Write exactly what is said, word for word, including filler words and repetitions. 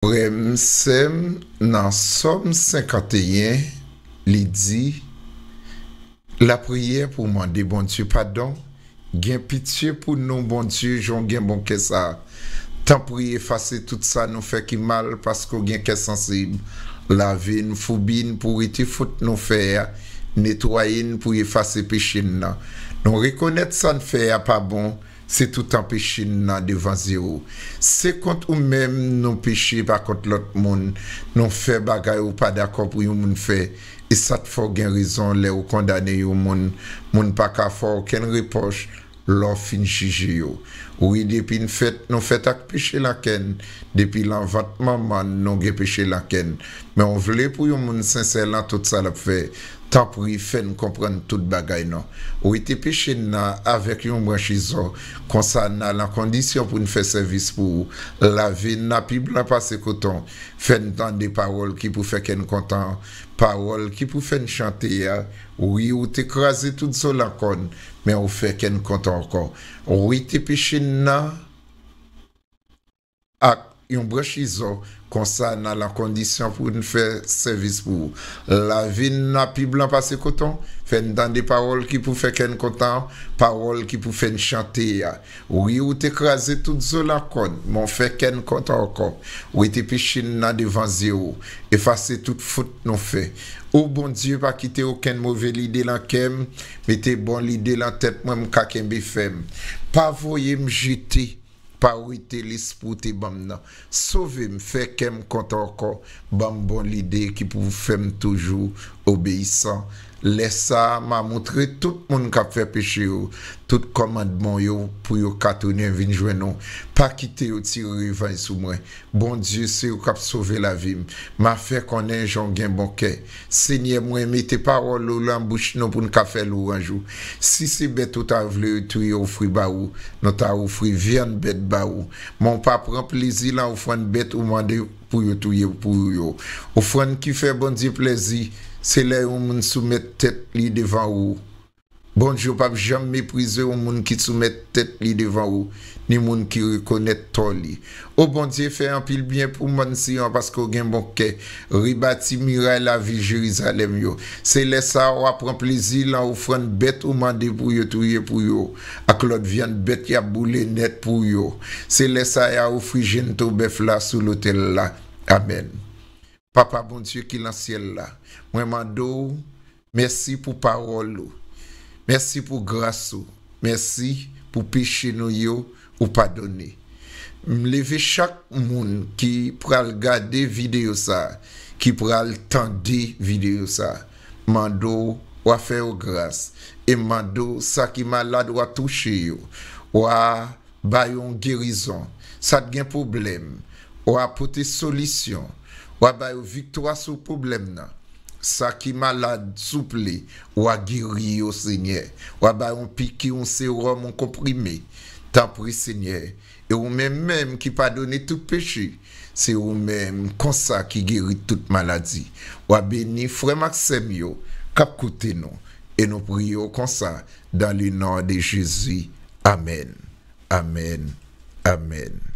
Frè m, sè m, nan Sòm senkanteyen, li di, lapriyè pou mande Bondye padon, gen pitye pou nou, Bondye, jan w gen bon kè sa. Tanpri, efase tout sa nou fè ki mal, paske w gen kè sansib. Lave n, foubi n, pou rete fot nou fè a, netwaye n pou efase peche n nan. Nou rekonèt sa n fè a pa bon, se tout anpeche n nan devan zye w. Se kont ou menm nou peche, pa kont lòt moun. Nou fè bagay ou pa dakò pou yon moun fè, e sa t fè w gen rezon lè ou kondane yon moun. Moun pa ka fè w okenn repwòch lè w fin jije yo. Wi, depi n fèt, nou fèt ak peche lan kè n. Depi lan vant manman n, nou gen peche lan kè n. Men w vle pou yon moun sensè lan tout sa l ap fè. Tanpri, fè n konprann tout bagay non. Wete peche n nan avèk yon branch izò, konsa n a lan kondisyon pou n fè sèvis pou ou. Lave n nan pi blan pase koton. Fè n tande pawòl ki pou fè kè n kontan, pawòl ki pou fè n chante a. Wi, ou te kraze tout zo lan kò n, men ou fè kè n kontan ankò. Wete peche n nan ak yon branch izò, konsa n a lan kondisyon pou n fè sèvis pou ou. Lave n nan pi blan pase koton, fè n tande pawòl ki pou fè kè n kontan, pawòl ki pou fè n chante a. Wi, ou te kraze tout zo lan kò n, men w fè kè n kontan ankò. Wete peche n nan devan zye w, efase tout fot nou fè. O Bondye, pa kite okenn move lide lan kè m, mete bon lide lan tèt mwen, m ka kenbe fèm. Pa voye m jete, pa wete lespri w te ban m nan. Sove m, fè kè m kontan ankò, ban m bon lide ki pou fè m toujou obeyisan. Lè sa a, m a montre tout moun k ap fè peche yo tout kòmandman w yo pou yo ka tounen vin jwenn ou. Pa kite yo tire revanj sou mwen. Bondye, se ou k ap sove lavi m. M a fè konnen jan w gen bon kè. Senyè, mwen mete pawòl ou lan bouch nou pou n ka fè lwanj ou. Si se bèt ou ta vle touye ofri ba ou, nou ta ofri vyann bèt ba ou. Men w pa pran plezi lan ofrann bèt ou mande pou yo touye pou ou yo. Ofrann ki fè Bondye plezi, se lè yon moun soumèt tèt li devan ou. Bondye, w p ap janm meprize yon moun ki soumèt tèt li devan ou, ni moun ki rekonèt tò li. O Bondye, fè anpil byen pou mòn Siyon, paske w gen bon kè. Rebati miray lavil Jerizalèm yo. Se lè sa a w a pran plezi lan ofrann bèt ou mande pou yo touye pou yo, ak lòt vyann bèt y ap boule nèt pou yo. Se lè sa a y a ofri jento bèf la sou lotèl la. Amèn. Papa Bondye ki lan syèl la, mwen mande w mèsi pou pawòl ou. Mèsi pou gras ou. Mèsi pou peche nou yo ou padone. M leve chak moun ki pral gade videyo sa a, ki pral tande videyo sa a. Mande w, w a fè yo gras. E mande w, sa ki malad, w a touche yo. W a ba yo yon gerizon. Sa k gen pwoblèm, w a pote solisyon. W a ba yo viktwa sou pwoblèm nan. Sa ki malad, souple, w a geri yo, Senyè. W a ba yo yon piki, yon sewòm, yon konprime. Tanpri, Senyè. E ou menm menm ki padone tout peche, se ou menm konsa ki geri tout maladi. W a beni frè m ak sè m yo k ap koute nou. E nou priye w konsa, dans le nom de Jésus. Amèn. Amèn. Amèn.